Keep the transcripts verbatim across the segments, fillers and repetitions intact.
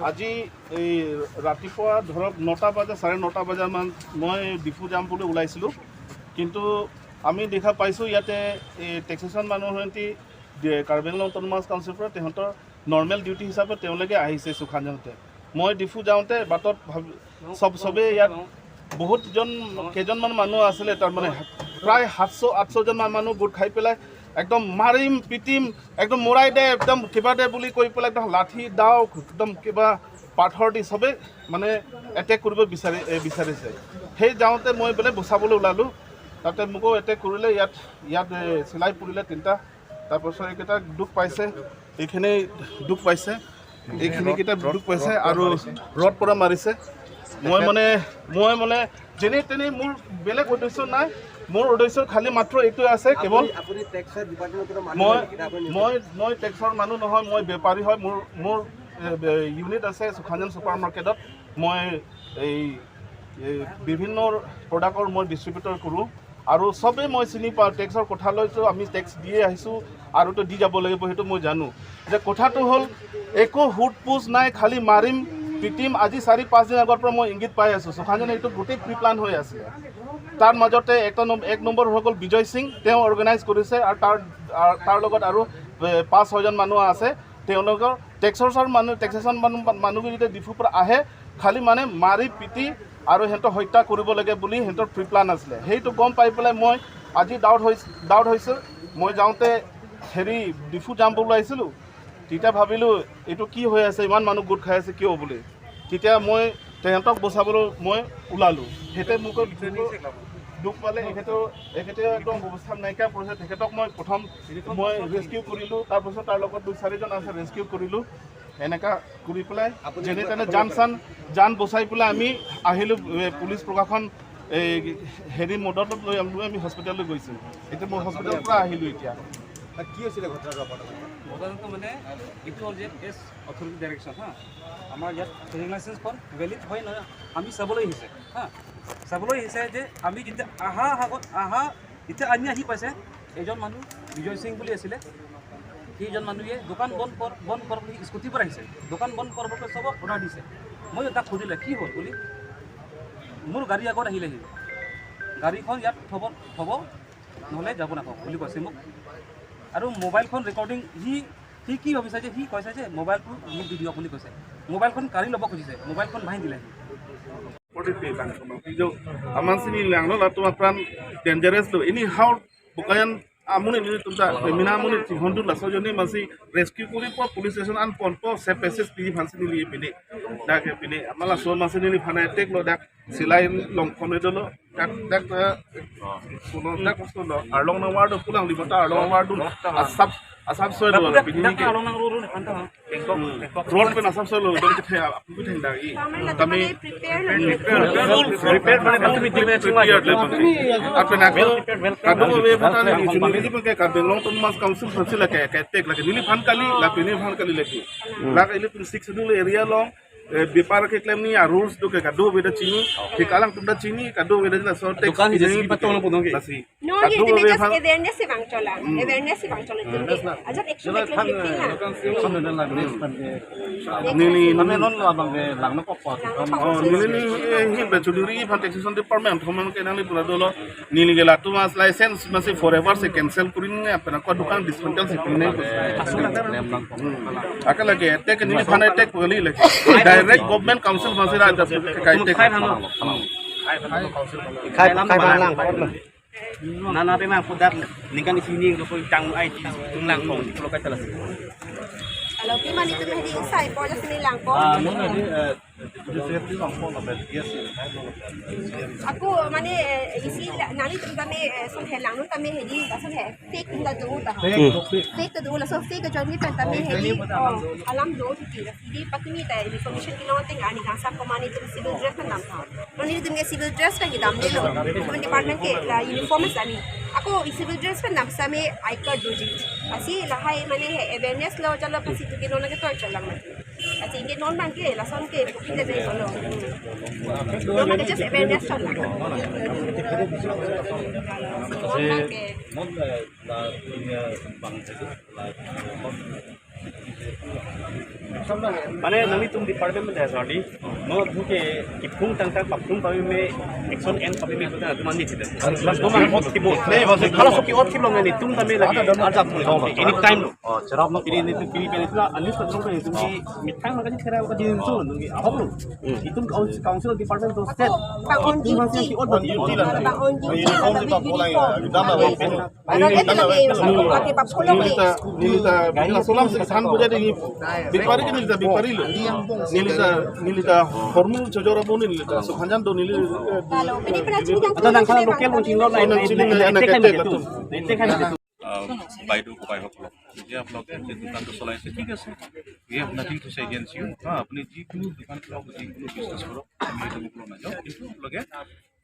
আজি এই ৰাতিপুৱা ধৰক নটা বজা, চাৰে নটা বজামান মই ডিফু যাম বুলি ওলাইছিলোঁ। কিন্তু আমি দেখা পাইছোঁ ইয়াতে এই টেক্সেশ্যন মানুহ সিহঁতি দিয়ে, কাৰ্বি আংলং অট'নমাছ কাউন্সিলৰ পৰা তেহেঁতৰ নৰ্মেল ডিউটি হিচাপে তেওঁলোকে আহিছে সুখাঞ্জনতে। মই ডিফু যাওঁতে বাটত ভাবি, চব, চবেই ইয়াত বহুতজন, কেইজনমান মানুহ আছিলে, তাৰমানে প্ৰায় সাতশ আঠশজন মান মানুহ গোট খাই পেলাই একদম মাৰিম, পিটিম, একদম মৰাই দে, একদম কিবা দে বুলি কৈ পেলাই একদম লাঠি, দাও, একদম কিবা পাথৰ দি চবেই মানে এটেক কৰিব বিচাৰি, এ, বিচাৰিছে। সেই যাওঁতে মই বোলে বচাবলৈ ওলালোঁ, তাতে মোকো এটেক কৰিলে, ইয়াত, ইয়াত, এ, চিলাই পৰিলে তিনিটা। তাৰপাছত এইকেইটা দুখ পাইছে, এইখিনি দুখ পাইছে, এইখিনি কেইটা দুখ পাইছে আৰু ৰড পৰা মাৰিছে। মই মানে, মই মানে যেনে তেনে, মোৰ বেলেগ উদ্দেশ্য নাই, মোৰ উদ্দেশ্য খালি মাত্ৰ এইটোৱে আছে, কেৱল আপুনি, আপুনি টেক্সৰ ডিপাৰ্টমেণ্টৰ পৰা মানুহ মই, আহিলে কিবা আপুনি মই, মই টেক্সৰ মানুহ নহয়, মই বেপাৰী হয়। মোৰ, মোৰ, এ, বে-, ইউনিট আছে সুখাঞ্জন ছুপাৰ মাৰ্কেটত। মই এই, এই বিভিন্ন প্ৰডাক্টৰ মই ডিষ্ট্ৰিবিউটৰ কৰোঁ। আৰু চবেই মই চিনি পাওঁ, টেক্সৰ কথা লৈতো আমি টেক্স দিয়ে আহিছোঁ আৰু তো দি যাব লাগিব, সেইটো মই জানো। যে কথাটো হ'ল, একো সোধ পোছ নাই, খালি মাৰিম, পিটিম। আজি চাৰি পাঁচদিন আগৰ পৰা মই ইংগিত পাই আছোঁ, সুখাঞ্জনে এইটো গোটেই প্ৰি প্লান হৈ আছিলে। তাৰ মাজতে এটা নম-, এক নম্বৰ হৈ গ'ল বিজয় সিং, তেওঁ অৰ্গেনাইজ কৰিছে আৰু তাৰ, আৰ-, তাৰ লগত আৰু, এ, পাঁচ ছয়জন মানুহ আছে। তেওঁলোকৰ টেক্সেশ্যন মানুহ, টেক্সেশ্যন মানুহ, মানুহবোৰ যেতিয়া ডিফুৰ পৰা আহে, খালি মানে মাৰি পিটি আৰু সিহঁতক হত্যা কৰিব লাগে বুলি সিহঁতৰ প্ৰি প্লান আছিলে। সেইটো গম পাই পেলাই মই আজি ডাউট হৈ, ডাউট হৈছে। মই যাওঁতে হেৰি ডিফু যাম বুলি আহিছিলোঁ, তেতিয়া ভাবিলোঁ এইটো কি হৈ আছে, ইমান মানুহ গোট খাই আছে কিয় বুলি। তেতিয়া মই তেহেঁতক বচাবলৈ মই ওলালোঁ। সিহঁতে মোক দুখ, দুখ পালে, এখেতে, এখেতে একদম অৱস্থা নাইকিয়া কৰিছে। তেখেতক মই প্ৰথম মই ৰেস্কিউ কৰিলোঁ, তাৰপিছত তাৰ লগত দুই চাৰিজন আছে, ৰেস্কিউ কৰিলোঁ। এনেকা কৰি পেলাই আপুনি যেনে তেনে জান চান, জান বচাই পেলাই আমি আহিলোঁ, এ, পুলিচ প্ৰশাসন এই হেৰি মদত লৈ আমি, আমি হস্পিটেললৈ গৈছোঁ। এতিয়া মই হস্পিটেলৰ পৰা আহিলোঁ এতিয়া। তাত কি হৈছিলে ঘটনাটো আপোনাৰ? ঘটনাটো মানে এইটো হ'ল যে এছ অথৰিটি ডাইৰেকশ্যন, হা, আমাৰ ইয়াত ট্ৰেডিং লাইচেন্সখন ভেলিড হয় নহয় আমি চাবলৈ আহিছে, হা, চাবলৈ আহিছে যে আমি যেতিয়া আহা আগত, আহা, যেতিয়া আমি আহি পাইছে, এজন মানুহ বিজয় সিং বুলি আছিলে, সেইজন মানুহে দোকান বন্ধ কৰ, বন্ধ কৰ বুলি স্কুটিৰ পৰা আহিছে। দোকান বন্ধ কৰ বুলি চবক অৰ্ডাৰ দিছে। মই তাক সুধিলে, "কি হ'ল?" বুলি। "মোৰ গাড়ী আগত আহিলেহি, গাড়ীখন ইয়াত থ'ব, থ'ব, নহ'লে যাব নাপাব" বুলি কৈছে মোক। আৰু মোবাইলখন ৰেকৰ্ডিং, সি, সি কি ভাবিছে যে, সি কৈছে যে, "মোবাইলটো মোক দি দিয়ক" বুলি কৈছে। মোবাইলখন কাঢ়ি ল'ব খুজিছে, মোবাইলখন ভাঙি দিলে। Positive lang, aman sini lang lo, latum apran dangerous lo. Anyhow, bukan amonit nelitum ta, mina amonit si hondu laso ajoine amansi rescue koripo, police station an ponpo, safe passage pi aphansi neli pine. Dak pine, amat laso amansi neliphan attack lo, dak silai longkhon dolo. Dak, dak, eh, suno, dak suno. Arlong nang wardu pulang di mata, arlong wardu. Asap, asap soy dolo. Dak, pini dak ke. Arlong nang ruru ni kanta, ha? Road pen asap soy lo, dong kethe, apu kethe dak i. Kami prepare lo. Prepare, prepare, prepare, prepare, prepare, prepare, prepare, prepare, prepare. Apa nak? Kadung ave patan ni, sini ni pakai kadung long term mas council, council lagi, kayak tek lagi. Neliphan kali, lagi neliphan kali lagi. Lagi ini pun six schedule area long. Eh, bepar keklem ni a rules do ke kadokave ta chini, thik alang atum ta chini, kadokave ta chini, so tax dukan hi pini jesi patong lo punong ke. Lasi. No, ye kadokave just phan awareness si bang chola. Hmm. Awareness si bang chola. Awareness na. Ajat action jala lekle phan, pipin na. Action na lang next pan ke. Neli kami non lo abang ke lang no kok pot. Lang no kok pot. Oh, neli ni, eh, hi ba chuduri phan taxation department thomang ke nang ni pura dolo. Neli ke latum as license masi forever si cancel kori nangji, apena ko dukan dismantle si pini. Hmm. Aka lagi attack, neliphan attack kali lagi. Direct government council masi raja kai attack. Khai, khai bang lang. Nana pe mang pudak ningkan isi ni lo ko tang ai ti tung lang kong di lo kai talas. Kalau pi mani tu hedi insai por jas ni lang ko. Ah, mona di, eh, Ako mane, eh, isi la, nangtum tame, eh, son he lang, nangtum tame hedi, son he fake ta do ta. Fake, hmm, fake. Fake ta do, laso fake ajoine pen tame hedi, oh, alam do titi. Hedi patumi ta information kilo teng ani kangsam ko mane tum civil dress pen dam tha. Mane tum ke civil dress kan kedam nelo. Tum department ke la uniform sani. Ako civil dress pen dam same I card do ji. Lasi lahai mane he awareness lo jalo pasi tu kilo na ke torture lang mati. Ati ke non bang ke, lason ke, kita deh kalau. Non bang ke just awareness kan. Non bang ke. Mane nanglitum department pen asarli, non abangke kiphung tangtang paphung pame me, action en pame me puta nanglitum mani thide. Mas non ot kibo. Kalau so ke-ot kibo nanglitum tame lagi ajak mo. Ini time lo. Oh, cerap lo. Ini, ini, ini, ini, ini, ini, ini, ini, methang maka di kera maka di so, ini ahok lo. Itum council, council department to state. Pak Onji, Pak Onji, Pak Onji, Pak Onji, Pak Onji, Pak Onji, Pak Onji, Nilita, nilita, nilita solam si san puja dei. Bepari ke nilita, bepari lo. Nilita, nilita hormu chojor abu nilita. So hanjan do nilita. Ata nang kala local lo chinglo na. Nang chinglo na, nang kete latum. আহ, বাইদেউ ককাইসকলক যে আপোনালোকে যে দোকানটো চলাইছে, ঠিক আছে, we have nothing to say against you। হা, আপুনি যিকোনো দোকান খোলক, যিকোনো বিজনেছ কৰক, আমি এইটো ক'ব নাযাওঁ, কিন্তু আপোনালোকে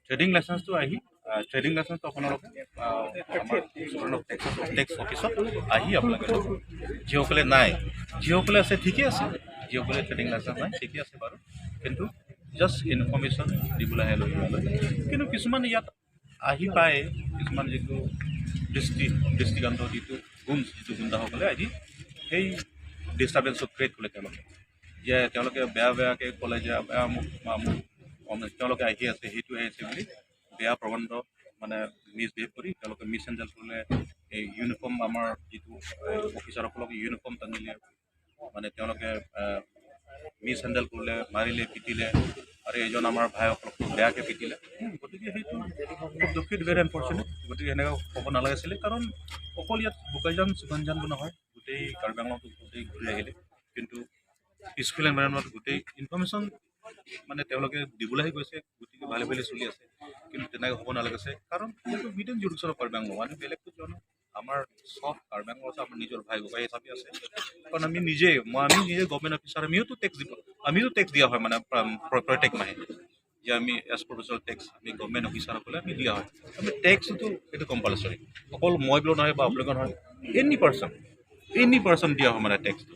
ট্ৰেডিং লাইচেন্সটো আহি, আহ, ট্ৰেডিং লাইচেন্সটো আপোনালোকে, আহ, আমাৰ টেক্স, টেক্স অফিচত আহি আপোনালোকে ল'ব। যিসকলে নাই, যিসকলে আছে ঠিকে আছে, যিসকলে ট্ৰেডিং লাইচেন্স নাই ঠিকে আছে বাৰু, কিন্তু জাষ্ট ইনফৰমেশ্যন দিবলৈ আহে লগে লগে। কিন্তু কিছুমান ইয়াত আহি পায়, কিছুমান যিটো দৃষ্টি, দৃষ্টিকান্ত যিটো গুণ, যিটো গুণ্ডাসকলে আহি সেই ডিষ্টাৰ্বেঞ্চটো ক্ৰিয়েট কৰিলে তেওঁলোকে। যে তেওঁলোকে বেয়া বেয়াকে ক'লে যে বেয়া আমুক বা আমুক, অমুক, তেওঁলোকে আহি আছে, সেইটো আহি আছে বুলি বেয়া প্ৰবন্ধ মানে মিছবিহেভ কৰি তেওঁলোকে মিছ হেণ্ডেল কৰিলে। এই ইউনিফৰ্ম আমাৰ যিটো, এ, অফিচাৰসকলক ইউনিফৰ্ম টানিলে, মানে তেওঁলোকে, এ, মিছ হেণ্ডেল কৰিলে, মাৰিলে, পিটিলে আৰু এজন আমাৰ ভাইসকলকতো বেয়াকে পিটিলে। উম, গতিকে সেইটো খুব দুখিত, ভেৰি আনফৰ্চুনেট। গতিকে এনেকুৱা হ'ব নালাগিছিলে, কাৰণ অকল ইয়াত বোকাজান, চুকানজান বুলি নহয়, গোটেই কাৰ্বি আংলঙতো গোটেই ঘূৰি আহিলে, কিন্তু পিচফুল এনভাইৰনমেণ্টত গোটেই ইনফৰমেশ্যন মানে তেওঁলোকে দিবলৈ আহি গৈছে, গতিকে ভালে ভালে চলি আছে। কিন্তু তেনেকে হ'ব নালাগিছে, কাৰণ এইটো উইডিন জুৰিডিকশ্যন অফ কাৰ্বি আংলং, আমি বেলেগতো যোৱা নাই। আমাৰ চব কাৰ্বি আংলং আছে, আমাৰ নিজৰ ভাই ককাই হিচাপে আছে। কাৰণ আমি নিজে, মই, আমি নিজে গভৰ্ণমেণ্ট অফিচাৰ, আমিওতো টেক্স দিব, আমিও টেক্স দিয়া হয় মানে প্ৰ-, প্ৰ-, প্ৰত্যেক মাহে। যে আমি এজ প্ৰফেচনেল টেক্স আমি গভৰ্ণমেণ্ট অফিচাৰসকলে আমি দিয়া হয়। আমি টেক্সটো এইটো কম্পালচৰি, অকল মই বুলিও নহয় বা আপোনালোকৰ নহয়, এনি পাৰ্চন, এনি পাৰ্চন দিয়া হয় মানে টেক্সটো।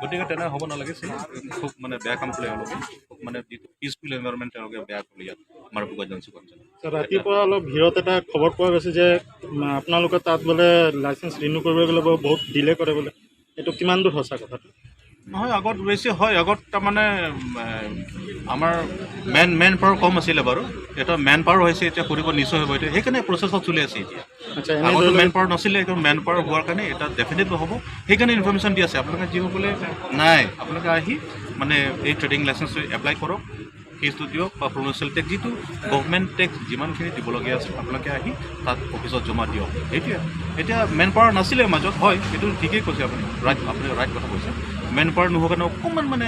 গতিকে তেনে হ'ব নালাগিছিল, খুব মানে বেয়া কাম কৰিলে এওঁলোকে, খুব মানে যিটো পিচফুল এনভাইৰনমেণ্ট তেওঁলোকে বেয়া কৰিলে ইয়াত আমাৰ বোকাজান চুকানজান। ছাৰ, ৰাতিপুৱা অলপ ভিৰত এটা খবৰ পোৱা গৈছে যে, উম, আপোনালোকৰ তাত বোলে লাইচেন্স ৰিনিউ কৰিবলৈ গ'লে ব-, বহুত ডিলে কৰে বোলে, এইটো কিমান দূৰ সঁচা কথাটো? নহয়, আগত বেছি হয়, আগত তাৰমানে, উম, এ, আমাৰ মেন, মেন পাৱাৰ কম আছিলে বাৰু, এতিয়া মেন পাৱাৰ হৈছে, এতিয়া কৰিব নিশ্চয় হ'ব, এতিয়া সেইকাৰণে প্ৰচেছত চলি আছে এতিয়া। আচ্ছা, এনে আগতে ধৰি লওক মেন পাৱাৰ নাছিলে, এতিয়া মেন পাৱাৰ হোৱাৰ কাৰণে এটা ডেফিনেটলি হ'ব। সেইকাৰণে ইনফৰমেশ্যন দি আছে, আপোনালোকে যিসকলে নাই, আপোনালোকে আহি মানে এই ট্ৰেডিং লাইচেন্সটো এপ্লাই কৰক, ফিজটো দিয়ক বা প্ৰফেচনেল টেক্স, যিটো গভৰ্ণমেণ্ট টেক্স যিমানখিনি দিবলগীয়া আছে, আপোনালোকে আহি তাত অফিচত জমা দিয়ক। সেইটোৱে। এতিয়া মেন পাৱাৰ নাছিলে মাজত, হয়, সেইটো ঠিকেই কৈছে আপুনি, ৰাইট, আপুনি ৰাইট কথা কৈছে। মেন পাৱাৰ নোহোৱাৰ কাৰণে অকণমান মানে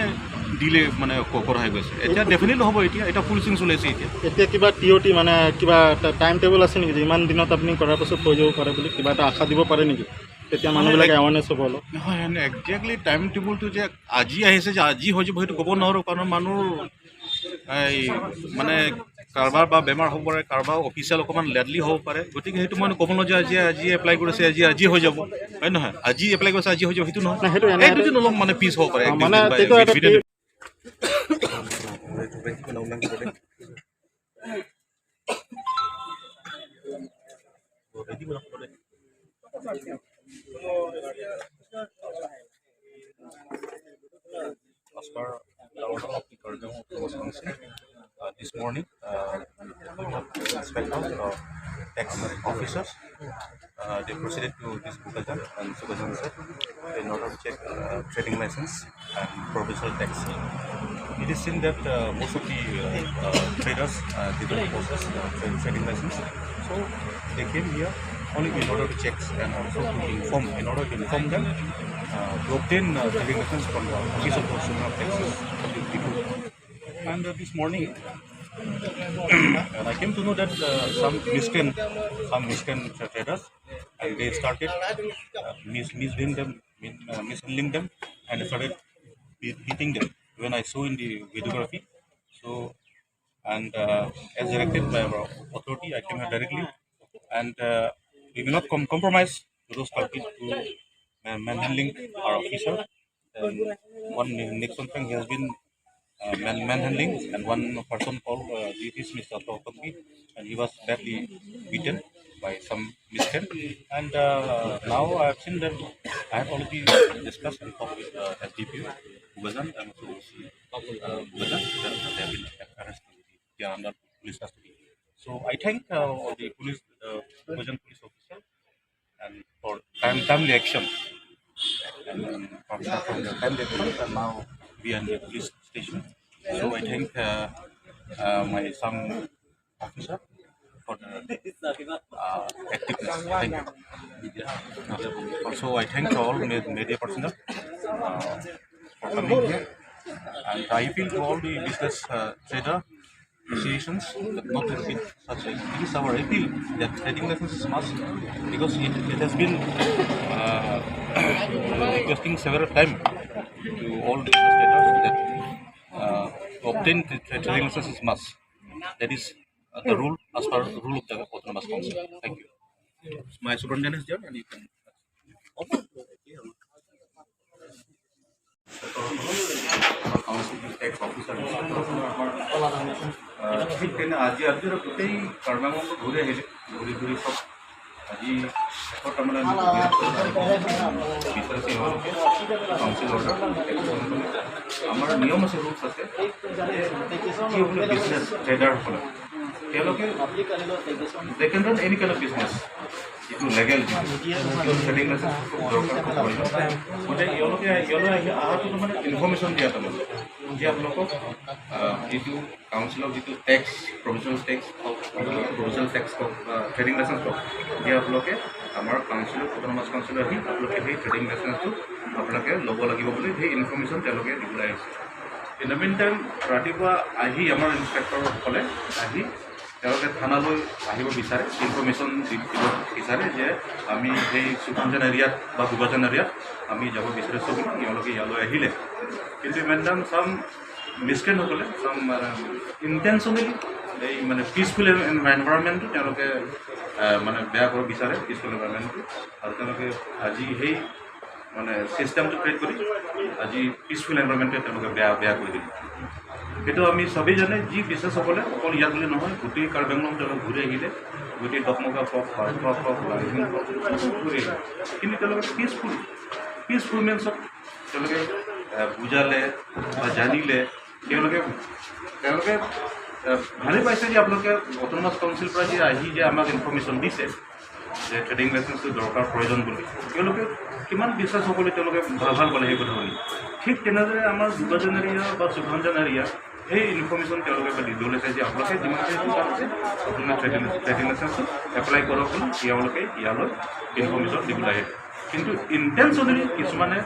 ডিলে মানে ক-, কৰা হৈ গৈছে। এতিয়া ডেফিনেটলি হ'ব, এতিয়া, এতিয়া ফুল চুইং চলি আছে এতিয়া। এতিয়া কিবা টি অ' টি মানে কিবা এটা টাইম টেবুল আছে নেকি যে ইমান দিনত আপুনি কৰাৰ পাছত হৈ যাব পাৰে বুলি কিবা এটা আশা দিব পাৰে নেকি? তেতিয়া মানে মানুহবিলাকে এক- এৱেৰনেছ হ'ব অলপ। নহয়, এনে একজেক্টলি টাইম টেবুলটো যে আজি আহিছে যে আজি হৈ যাব সেইটো ক'ব নোৱাৰোঁ, কাৰণ মানুহ এই মানে কাৰোবাৰ বা বেমাৰ হ'ব পাৰে, কাৰোবাৰ অফিচিয়েল অকণমান লেটলি হ'ব পাৰে, গতিকে সেইটো মই ক'ব নোৱাৰোঁ যে আজি, আজি এপ্লাই কৰিছে, আজি, আজি হৈ যাব, হয় নহয়? আজি এপ্লাই কৰিছে, আজি হৈ যাব, সেইটো নহয়। নাই, সেইটো এনে এক দুদিন অলপ মানে পিছ হ'ব পাৰে, এক অ, দুদিন মানে বা এইটো এক এটা দুদিন। As per the order of the Karbi Anglong Autonomous Council, uh, this morning, uh, we have inspectors, uh, tax officers, uh, they proceeded to this Bokajan and Sukajan sir in order to check, uh, trading license and provincial tax. It is seen that, uh, most of the, uh, uh, traders, uh, didn't possess, uh, tra-, trading license. So they came here only in order to check and also to inform, in order to inform them, uh, to obtain, uh, trading license from the Office of Consumer Taxes. And, uh, this morning, and I came to know that, uh, some miscreant, some miscreant traders, and they started, uh, mis-, misleading them, min-, uh, mishandling them, and started be-, beating them. When I saw in the videography, so, and, uh, as directed by our authority, I came here directly, and, uh, we will not com-, compromise to those culprits who man-, manhandling our officer. And one ne-, next one thing, he has been, uh, man-, manhandling, and one person called, uh, this is Mister Tohkampi, and he was badly beaten by some miscreant. And, uh, now I have seen that I have already discussed and talked with, uh, S D P O, who Bokajan, I'm also O C, uh, Bokajan. They have been arrested. They are under police custody. So I thank uh, all the police, uh, Bokajan police officer, and for time, timely action. And um, from, from the timely action, and now we are in the police station. So I thank uh, uh, my some officer for the uh, activeness. Thank you. Also, I thank all me- media personnel uh, for coming here. And I appeal to all the business uh, trader associations that not to repeat such a, it is our appeal that trading license is must, because it, it has been uh, requesting several times to all business traders that uh, to obtain the tra- trading license is must. That is uh, the rule as per rule of the autonomous council. Thank you. My superintendent is there, and you can. Council tax officer, আহ, ঠিক তেনে আজি আজি গোটেই কাৰ্বি আংলং ঘূৰি আহিলে, ঘূৰি ঘূৰি চব আজি এশ তাৰমানে আমি বিচাৰিছে এওঁলোকে কাউন্সিল অৰ্ডাৰ। আমাৰ নিয়ম আছে, ৰুলছ আছে। যিসকলে বিজনেছ ট্ৰেডাৰসকলে তেওঁলোকে they can run any kind of business, যিটো লিগেল, যিটো ট্ৰেডিং লাইচেন্স দৰকাৰ হয়। গতিকে এওঁলোকে ইয়ালৈ আহি অহাটো মানে ইনফৰমেশ্যন দিয়া তাৰমানে যে আপোনালোকক আহ, যিটো কাউন্সিলৰ যিটো টেক্স, প্ৰভিজনেল টেক্স হওক, প্ৰভিজনেল টেক্স হওক বা ট্ৰেডিং লাইচেন্স হওক, যে আপোনালোকে আমাৰ কাউন্সিলৰ, অট'নমাছ কাউন্সিলৰ আহি আপোনালোকে সেই ট্ৰেডিং লাইচেন্সটো আপোনালোকে ল'ব লাগিব বুলি সেই ইনফৰমেশ্যন তেওঁলোকে দিবলৈ আহিছে। ইন দ্য মিন টাইম ৰাতিপুৱা আহি আমাৰ ইনস্পেক্টৰসকলে আহি তেওঁলোকে থানালৈ আহিব বিচাৰে, ইনফৰমেশ্যন দি- দিব বিচাৰে যে আমি সেই সুখাঞ্জন এৰিয়াত বা বোকাজান এৰিয়াত আমি যাব বিচাৰিছোঁ বুলি তেওঁলোকে ইয়ালৈ আহিলে। কিন্তু মেডাম চাম মিছক্ৰেণ্টসকলে চাম মানে ইনটেনশ্যনেলি এই মানে পিচফুল এনভাইৰনমেণ্টটো তেওঁলোকে আহ, মানে বেয়া কৰিব বিচাৰে, পিচফুল এনভাইৰনমেণ্টটো। আৰু তেওঁলোকে আজি সেই মানে চিষ্টেমটো ক্ৰিয়েট কৰি আজি পিচফুল এনভাইৰনমেণ্টটো তেওঁলোকে বেয়া বেয়া কৰি দিলে। সেইটো আমি চবেই জানে, যি বিজনেছসকলে অকল ইয়াত বুলি নহয়, গোটেই কাৰ্বি আংলং তেওঁলোকে ঘূৰি আহিলে, গোটেই ডকমকা হওক, বাৰখোৱা হওক, লাংহিং হওক, চব ঘূৰি আহিলে। কিন্তু তেওঁলোকে পিচফুল, পিচফুল মিনছত তেওঁলোকে আহ, বুজালে বা জানিলে, তেওঁলোকে তেওঁলোকে আহ, ভালেই পাইছে যে আপোনালোকে অট'নমাছ কাউন্সিলৰ পৰা যে আহি যে আমাক ইনফৰমেশ্যন দিছে যে ট্ৰেডিং লাইচেন্সটো দৰকাৰ, প্ৰয়োজন বুলি। তেওঁলোকে কিমান বিশ্বাস হ'বলৈ তেওঁলোকে ভাল ভাল পালে সেই কথা শুনি। ঠিক তেনেদৰে আমাৰ বোকাজান এৰিয়া বা সুখাঞ্জন এৰিয়া সেই ইনফৰমেশ্যন তেওঁলোকে দি- দিবলৈ চাই যে আপোনালোকে যিমানখিনি দোকান আছে, আপোনালোকে ট্ৰেডিং ট্ৰেডিং লাইচেন্সটো এপ্লাই কৰক বুলি তেওঁলোকে ইয়ালৈ ইনফৰমেশ্যন দিবলৈ আহে। কিন্তু ইনটেনশ্যনেলি কিছুমানে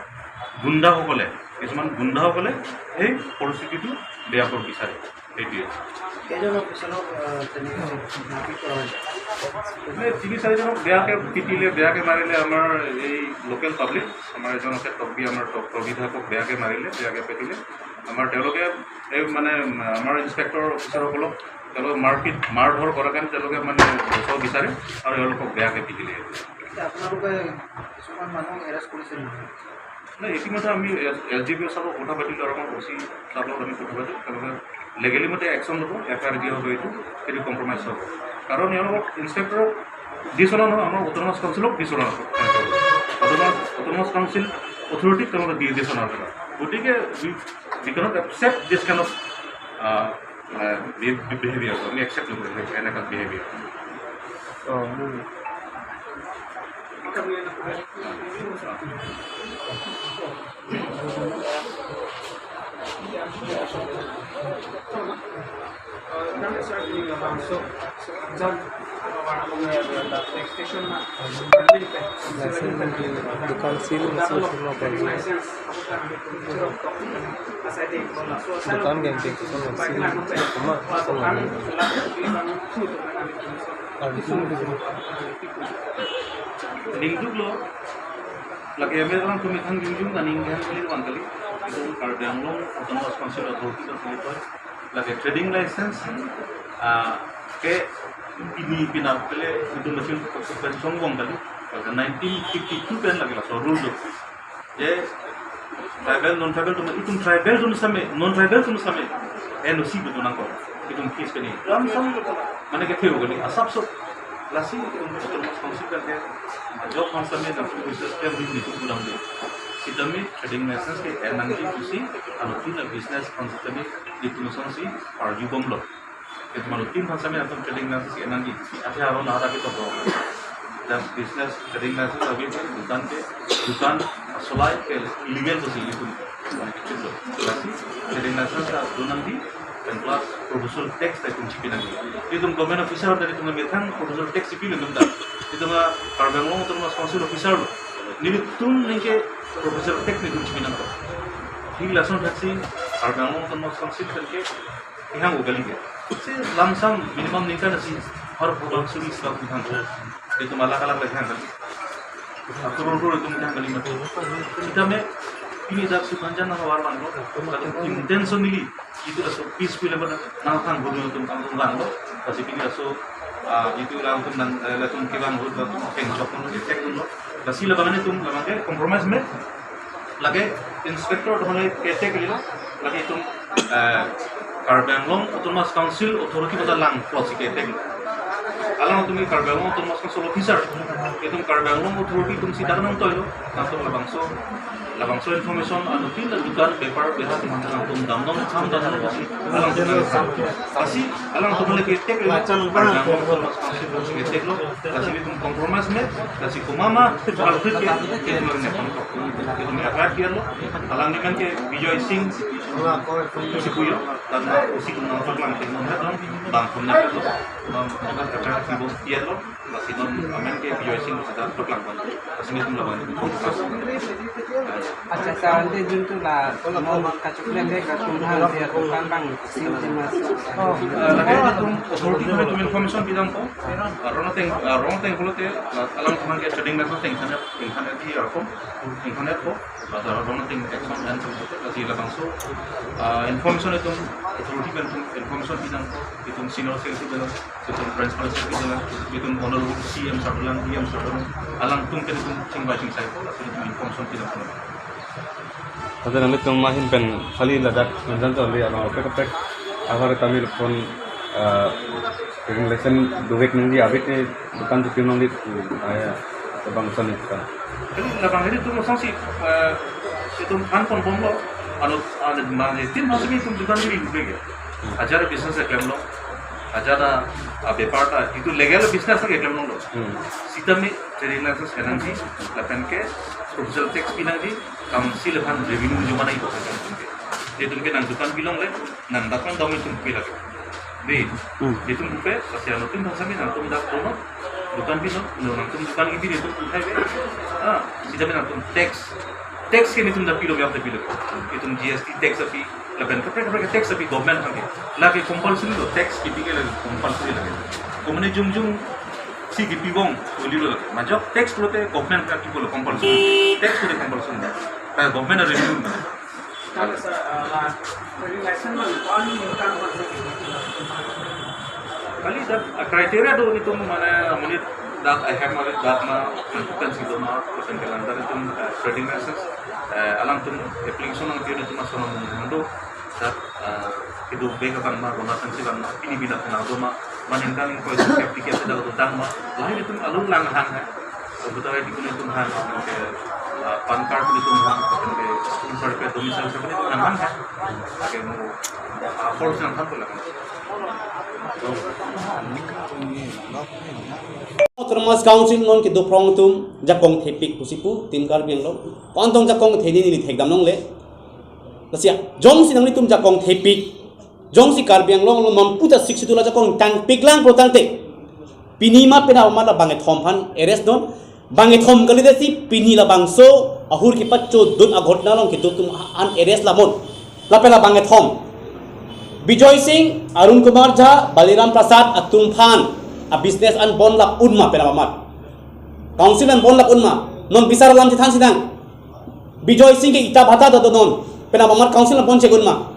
গুণ্ডাসকলে, কিছুমান গুণ্ডাসকলে সেই পৰিস্থিতিটো বেয়া কৰিব বিচাৰে। সেইটোৱে। কেইজন অফিচাৰক, আহ, তেনেকে মাৰপিট কৰা হৈছে? মানে তিনি চাৰিজনক বেয়াকে পিটিলে, বেয়াকে মাৰিলে আমাৰ এই লোকেল পাব্লিক, আমাৰ এজন আছে তকবি, আমাৰ তক- তকবি থাকক, বেয়াকে মাৰিলে, বেয়াকে পিটিলে। আমাৰ তেওঁলোকে এই মানে আমাৰ ইনস্পেক্টৰ অফিচাৰসকলক তেওঁলোকে মাৰপিট, মাৰধৰ কৰাৰ কাৰণে তেওঁলোকে মানে বচাব বিচাৰে আৰু তেওঁলোকক বেয়াকে পিটিলে। এতিয়া আপোনালোকে কিছুমান মানুহ এৰেষ্ট কৰিছে নেকি? নাই, ইতিমধ্যে আমি এছ ডি পি অ' ছাৰক কথা পাতিলোঁ আৰু আমাৰ অ' চি ছাৰৰ লগত আমি কথা পাতিলোঁ। তেওঁলোকে লিগেলি মতে একশ্যন ল'ব, এফ আই আৰ দিয়া হ'ব, এইটো সেইটো কম্প্ৰমাইজ হ'ব। কাৰণ ইয়াৰ লগত ইনস্পেক্টৰক ডিছঅনাৰ নহয়, আমাৰ অট'নমাছ কাউন্সিলক ডিছঅনাৰ হ'ব। অট'নমাছ অট'নমাছ কাউন্সিল অথৰিটিক তেওঁলোকে ডি ডিছঅনাৰ কৰে। গতিকে we, we cannot accept this kind of, uh, uh, be- be- behavior. আমি একচেপ্ট নকৰোঁ এনেকুৱা behaviour. Lason dukhan seal masi masi ma pen. Dukhan geng geng song seal masi ma ma song ma. Ardi sung di. Ningduk lo, lake ame orang tumit hang jungjung na ning hang kali wan kali. Itu Karbi Anglong Autonomous Council Authority ka kali toy. Lake trading license, ah, ke pini pinar pele itu machine suspension wang kali. Lake nineteen fifty-two pen lake laso rule do. Je tribal, non tribal atum, itum tribal atum same, non tribal atum same, N O C betul nangkok. Itum case kani. Lam sam, mane kethe ho kani. Asap so, lasi itum autonomous council ke, job han same, na itum bisa stem ri ni itum pulang de. Sitame trading license ke-en nangji pusi, anuttin a-business aphan sitame itum asonsi arjubomlo. Itum anuttin aphan sitame atum trading license ke-en nangji. Athe aron arak ketok do. Just business trading license ave, dukan ke, dukan asolai ke illegal pusi itum. Lasi trading license ta do nangji, pen plus professional tax ta itum chipi nangji. Itum government officer ta itum methang professional tax chipi nangji ta. Itum a Karbi Anglong Autonomous Council officer lo. Nelitum ningke professional tax nelitum chipi nangkok. Hi lason thaksi Karbi Anglong Autonomous Council pen ke ihang ugali ke. Si lamsam minimum ningkan si har program suri sebab ihang. Itum alak-alak lagi ihang kali. Atur atur itum ihang kali mati. Sitame pini dak Sukanjan nang war langlo. Latum intentionally itum laso peaceful level nangthan bodo itum kangtung langlo. Lasi pini laso, ah, itum langtum nang, eh, latum kevang hut latum kengchok nang ke tek lo. Lasi labang itum labang ke compromise me. Lake inspector atum ke tek lo. Lake itum, eh, Karbi Anglong Autonomous Council authority bata lang plot si ke tek. Alangtum ke Karbi Anglong Autonomous Council officer. Itum Karbi Anglong authority itum si dak nangtoilo. Nangtum labangso, labangso information anuttin a dukan bepar beha atum nangtum damdong tham damdong si. Alangtum nang tham. Lasi alangtum le ke tek lo. Karbi Anglong Autonomous Council itum si ke tek lo. Lasi itum compromise me. Lasi komat ma, alfit ke, itum ne pon. Itum F I R lo. Alangli men ke Bijoy Singh, si puyo. Tangte usi itum nangpaklang ke non hetan, bang pun ne lo. Bang pun ne F I R kibo lo. Lasi non amen ke Bijoy Singh sita paklang pon. Lasi itum labang. Accha, sir, ante jun tu la, mo kachukle le ka tum han dia kan bang sim sim mas. Oh, eh, lake itum authority atum itum information pidampo. Rong ateng, rong ateng pulote, eh, alangtum ke trading method ateng than, than di ako, than ako, atau rong ateng action dan sebagainya. Lasi labangso, eh, information itum authority pen itum information pidampo, itum senior secretary pen, itum principal secretary pen, itum honorable C M sir lang, D M sir lang, alangtum pen itum chingbai chingsai ko, lasi itum information pidampo. Ante nanglitum ahin pen kali ladak nangjan charli arong kaprek kaprek avar tame lapuson, eh, trading license dovek nangji, ave te dukan chipi nangji, eh, labangso ni dukan. Kali labang hini itum asonsi, eh, itum than ponbomlo, ano, ano, mane tin masuk itum dukan diri dovek ya. Ajat a business keklemlo, ajat a, ah, bepar ta, itum legal business keklemlo. Hmm. Sitame trading license kenangji, lapen ke professional tax pinangji, council aphan revenue joma nangji. Itum ke nang dukan bilong le, nang dak nang dom itum pi lagi. Di, hmm, itum pupe, lasi anuttin bangsa mi nangtum dak dono, dukan bino, no nangtum dukan gibi itum puthai be. Ah, sitame nangtum tax, tax ke itum dak pilo, biang dak pilo. Itum G S T tax api, lapen kaprek kaprek tax api government aphan ke. Lake compulsory lo, tax kipi ke lake compulsory lake. Komane jum jum si kipi bom, uli lo lake. Majok tax pulote government aphan kipi lo compulsory. Tax pulote compulsory. Ka government a revenue. Kali, sir, ah, la, trading license lo, paani income berapa? Kali dak, ah, criteria do itum mane, amonit dak ahem mane dak ma, kan si do ma, kan ke langdar itum, ah, trading license, eh, alangtum application nangpi-un itum asonam mung do, dak, ah, kedo bek abang ma, rong ateng si abang ma, pini bina kena do ma, maningkan ko itum application dak do tang ma, lahai itum alun lang hang hai. Voter I D pun itum hang, ke, ah, PAN card pun itum hang, ke, phone card pun, domicile pun itum hang, hang, hang. Ke mo, ah, force nang than pula. Autonomous Council non kedo phrong atum jakong thepik pusi pu, Team Karbi Anglong. Kontong jakong theni neli thekdam longle. Lasi jongsi nanglitum jakong thepik, jongsi Karbi Anglong along non puta Sixth Schedule ajakong tangpik lang pro tangte, pini ma penap amat la bangkethom aphan arrest non. Bangkethom kalite si pini labangso ahur kepachodun aghotna along kedo atum an arrest lamon. Lapen la bangkethom, Bijoy Singh, Arun Kumar Jha, Baliram Prasad atum aphan a business an bon lap un ma penap amat? Council an bon lap un ma? Non bisar alam chethan sinang. Bijoy Singh ke ita bhata do non, penap amat council an bon chek un ma?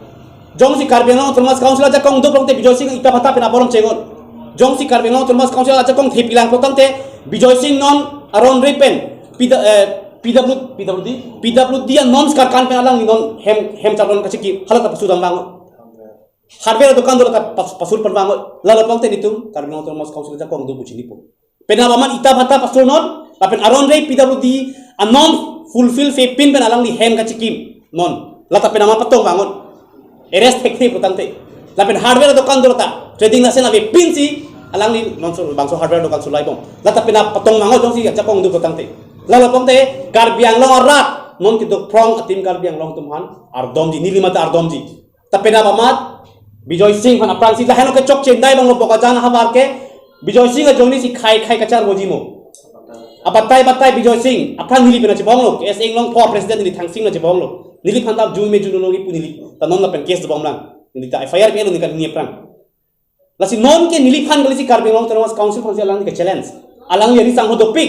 Jongsi Karbi Anglong Autonomous Council ajakong do phrong te Bijoy Singh ita bhata penap amat chek un? Jongsi Karbi Anglong Autonomous Council ajakong thepik lang phrong tangte Bijoy Singh non aron re pen P W, eh, P W, P W D, P W D a norms karkan pen alangli non hem, hem charlon kachiki hala ta pasudam vang. Hardware dukan do la ta pas-, pasur pon vang. Lalo phrong te nelitum Karbi Anglong Autonomous Council ajakong do pu chinipo. Penap amat ita bhata pasur non, lapen aron re P W D a norms fulfill pepin pen alangli hem kachikim. Non, lata pen amat patong vangot. Arrest thekthe putangte. Lapen hardware dokan dorta trading license avepinsi alangli non so bangso hardware dokan sulai bom. Lata pen patong vangot jongsi ajakong do putangte. Lalo pangte Karbi Anglong arat non keduk phrong atim Karbi Anglong atum aphan ardomji, neli mate ardomji. Lata pen amat Bijoy Singh aphan aphrangsi lahenlo kechok chenai banglo Bokajan ahavar ke Bijoy Singh ajoinesi khei khei kacharboji mo. Abatai batai Bijoy Singh aphrang neli pen chebonglo, K S A Inglongpho president neli Thangsing lo chebonglo. Neliphan ta June me June lo neli pu neli ta non lapen case dobom lang. Neli ta F I R pilo neli kan ni aphrang. Lasi non ke neliphan kalisi Karbi Anglong Autonomous Council aphansi alangli ke challenge. Alangli ari sangho dopik.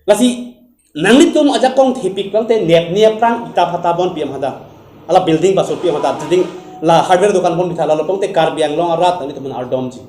Lasi nanglitum ajakong thepik pangte nepni aphrang ita phata bon P M hada. Ala building paso P M hada. Trading la hardware dokan bon bitha lalo pangte Karbi Anglong arat nanglitum ardomji.